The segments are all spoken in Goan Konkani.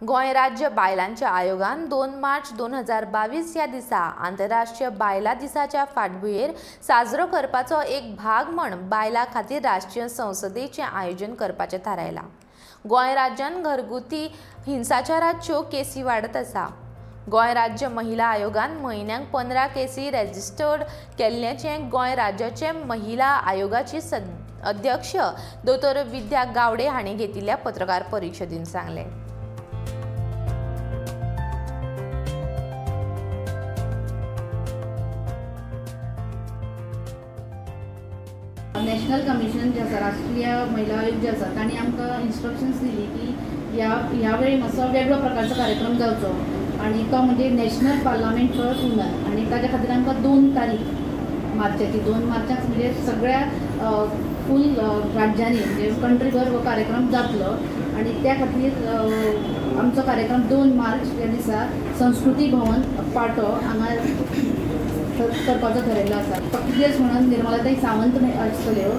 गोंय राज्य बायलांच्या आयोगान 2 मार्च 2022 ह्या दिसा आंतरराष्ट्रीय बायलां दिसाच्या फाटभुंयेर साजरो करपाचो एक भाग म्हण बायलां खातीर राष्ट्रीय संसदेचें आयोजन करपाचें थारायलां। गोंय राज्यान घरगुती हिंसाचाराच्यो केसी वाडत आसा। गोंय राज्य महिला आयोगान म्हयन्याक 15 केसी रजिस्टर्ड केल्ल्याचें गोंय राज्याचे महिला आयोगाची अध्यक्ष दोतोर विद्या गावडे हांणी घेतिल्ल्या पत्रकार परिशदेन सांगलें। नॅशनल कमिशन जे आसा, राष्ट्रीय महिला आयोग जे आसा, तांणी आमकां इन्स्ट्रक्शन्स दिली की ह्या वेळी मातसो वेगळो प्रकारचो कार्यक्रम जावचो आनी तो म्हणजे नॅशनल पार्लमेंट फॉर वुमन। आनी ताच्या खातीर आमकां 2 तारीख मार्चाची 2 मार्चाक म्हणजे सगळ्या फूल राज्यांनी म्हणजे कंट्रीभर हो कार्यक्रम जातलो आनी त्या खातीर आमचो कार्यक्रम 2 मार्च ह्या दिसा संस्कृती भवन पाटो हांगा करपाचो थरयल्लो आसा। पक्कीच म्हणून निर्मलाताई सावंत आसतल्यो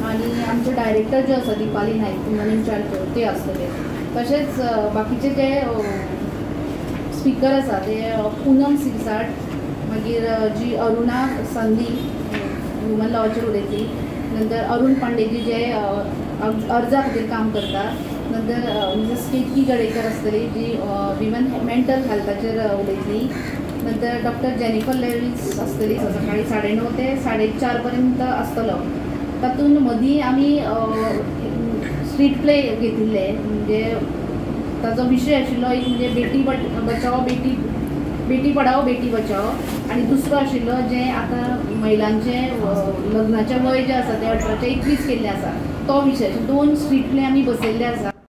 आनी आमच्यो डायरेक्टर ज्यो आसा Deepali Nayak woman in charge त्यो आसतल्यो। तशेंच बाकीचे जे स्पिकर आसा ते पुनम सिरसाट, मागीर जी अरुणा संदी वुमन लॉचेर उलयतली, नंतर अरुण पांडेजी जे अर्जा खातीर काम करता, नंतर मिसेस केतकी गडेकर आसतली जी विमन मेंटल हेल्थाचेर उलयतली, नंतर डॉक्टर जेनिफर लेवीस आसतली। सकाळी 9:30 ते 4:30 पर्यंत आसतलो। तातूंत मदीं आमी स्ट्रीट प्ले घेतिल्ले, म्हणजे ताजो विशय आशिल्लो एक म्हणजे बेटी बचाओ बेटी पढाओ बेटी बचाओ, आनी दुसरो आशिल्लो जें आतां महिलांचें लग्नाचें वय जें आसा तें 18 ते 21 केल्लें आसा तो विशय। 2 स्ट्रीट प्ले आमी बसयल्ले आसा।